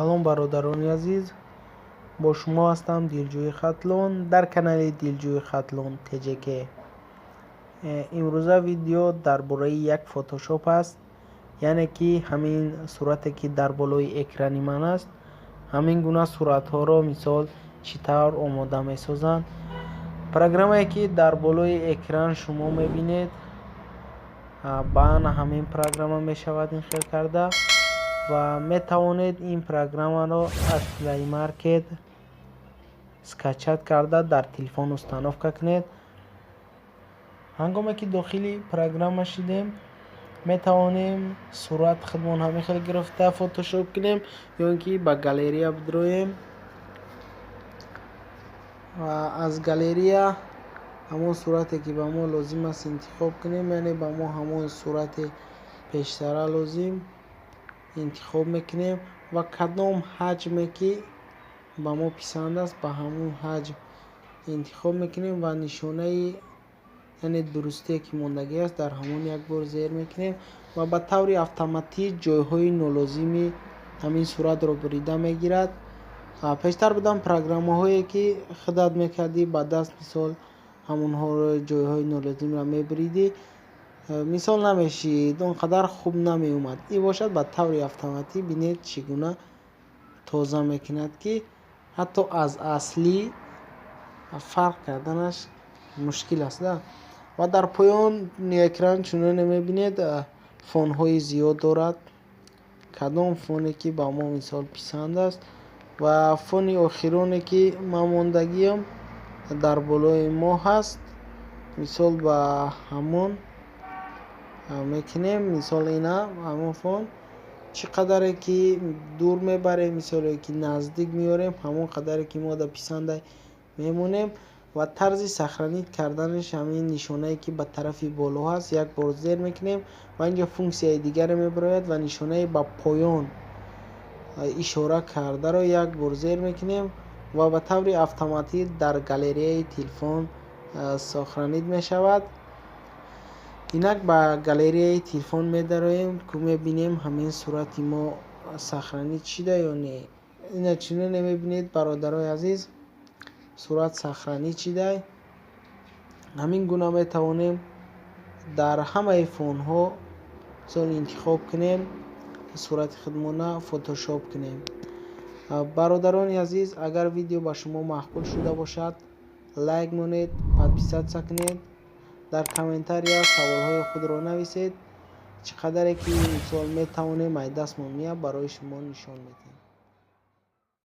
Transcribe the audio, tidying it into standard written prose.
Салом, бародарони азиз, бо шумо ҳастам Дилҷӯи Хатлон дар канали Дилҷӯи Хатлон ТЖК. Имрӯза видео дар бораи як фотошоп аст, яъне ки ҳамин сурате, ки дар болои экрани ман аст, ҳамин гуна суратҳоро, мисол, чӣ тавр омода месозанд. Программае, ки дар болои экран шумо мебинед, ба ана ҳамин программа мешавад ин хел карда ва метавонед ин программаро аз Play Market скачать карда, дар телефон установка кунед. Ҳангоме ки дохили программа шидем, метавонем сурат худмон ҳамин хел гирифта фотошоп кунем ё ин ки ба галерея бидроем ва аз галерея ҳамон сурате, ки ба мо лозим аст, интихоб кунем, яъне ба мо ҳамон сурати пештара лозим, интихоб мекунем ва кадом ҳаҷме, ки ба мо писанд аст, ба ҳамон ҳаҷм интихоб мекунем ва нишонаи, яъне дурустие, ки мондагӣ аст, дар ҳамон як бор зер мекунем ва ба таври автоматӣ ҷойҳои нолозими ҳамин суратро бурида мегирад. Пештар буданд программаҳое, ки худат мекардӣ ба даст, мисол, ҳамонҳоро, ҷойҳои нолозимро мебуридӣ, мисол, намешид, он қадар хуб намеомад. Ин бошад, ба таври автоматӣ, бинед, чӣ гуна тоза мекунад, ки ҳатто аз аслӣ фарқ карданаш мушкил аст да. Ва дар поёни экран, чуноне мебинед, фонҳои зиёд дорад. Кадом фоне, ки ба мо, мисол, писанд аст, ва фони охироне, ки ман мондагиам, дар болои мо ҳаст, мисол, ба ҳамон мекунем. Мисол, ина ҳамон фон. Чӣ қадаре ки дур мебарем, мисоле, ки наздик меорем, ҳамон қадаре, ки мо дар писанда мемонем. Ва тарзи сохранить карданаш ҳамин нишонае, ки ба тарафи боло ҳаст, як бор зер мекунем ва инҷо функсияи дигаре мебарояд ва нишонаи ба поён ишора кардаро як бор зер мекунем ва ба таври автоматӣ дар галереяи телефон сохранить мешавад. Инак ба галереяи телефон медароем, ку мебинем, ҳамин сурати мо сохранить шида ё не. Ина, чуноне мебинед, бародарои азиз, сурат сохранить шида. Ҳамин гуна метавонем дар ҳамаи фонҳо, мисол, интихоб кунем, сурати худмона фотошоп кунем. Бародарони азиз, агар видео ба шумо маъқул шуда бошад, лайк монед, подписаться кунед, дар комментария саволҳои худро нависед. Чӣ қадаре ки, мисол, метавонем, ай дастмон меяд, барои шумо нишон медиҳем.